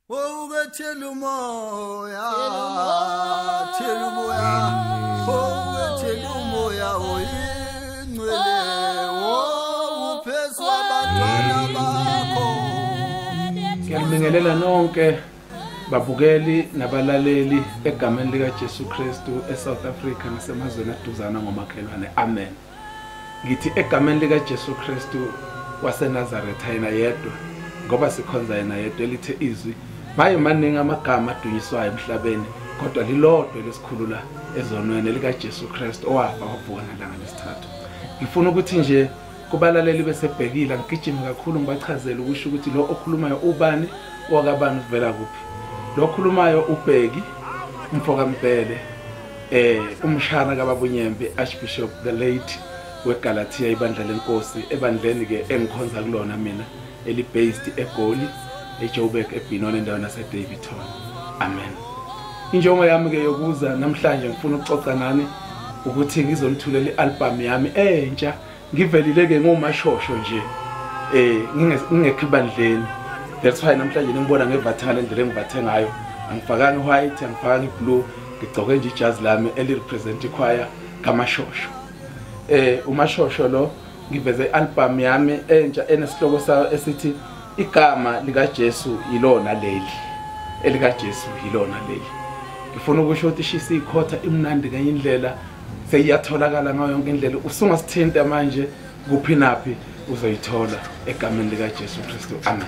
Wowuke umoya, thela umoya, wowuke umoya oyingcwele, wowuphezu abantwana bakho. Ngiyabingelela nonke babukeli nabalaleli egameni lika Jesu Kristu eSouth Africa nasemazweni aduzana ngomakhelwane. Amen. Ngithi egameni lika Jesu Kristu waseNazaretha, yena yedwa, ngoba sikhonza yena yedwa elithe izwi. Maye maningi amagama adunyiswayo emhlabeni, kodwa lilodwa lesikhulula ezonweni lika Jesu Kristu owafa wavuka ngelanga lesithathu. Ngifuna ukuthi nje kubalaleli besebhekile ngigijime kakhulu ngibachazele ukusho ukuthi lo okhulumayo ubani, wakabani, uvela kuphi. Lo okhulumayo uBheki umfoka Mbhele, umshana kaBabunyembe, Archbishop the late weGalatia, ibandla lenkosi, ebandleni ke engikhonza kulona mina eli based eGoli, eJoburg, eBinoni, endaweni yase Daveyton. Amen. Injongo yami ke yokuza namhlanje ngifuna ukuxoxa nani ukuthi ngizonithulela ialbum yami entsha. Ngivelile ke ngomashosho nje, ngingekho ibandleni. That's why namhlanje ngibona ngevathe ngale ndlela engivathe ngayo. Angifakanga white, angifakanga blue, ngigcoke nje ijazi lami eli represent ichoir kaMashosho. uMashosho lo ngiveze ialbum yami entsha enesihloko sayo esithi igama lika Jesu yilona leli, elika Jesu yilona leli. Ngifuna ukusho ukuthi ishisa ikhotha imnandi kanye indlela seyiyatholakala ngayo yonke indlela. Usungasithinta manje kuphi naphi uzoyithola egameni lika Jesu Kristu. Amen.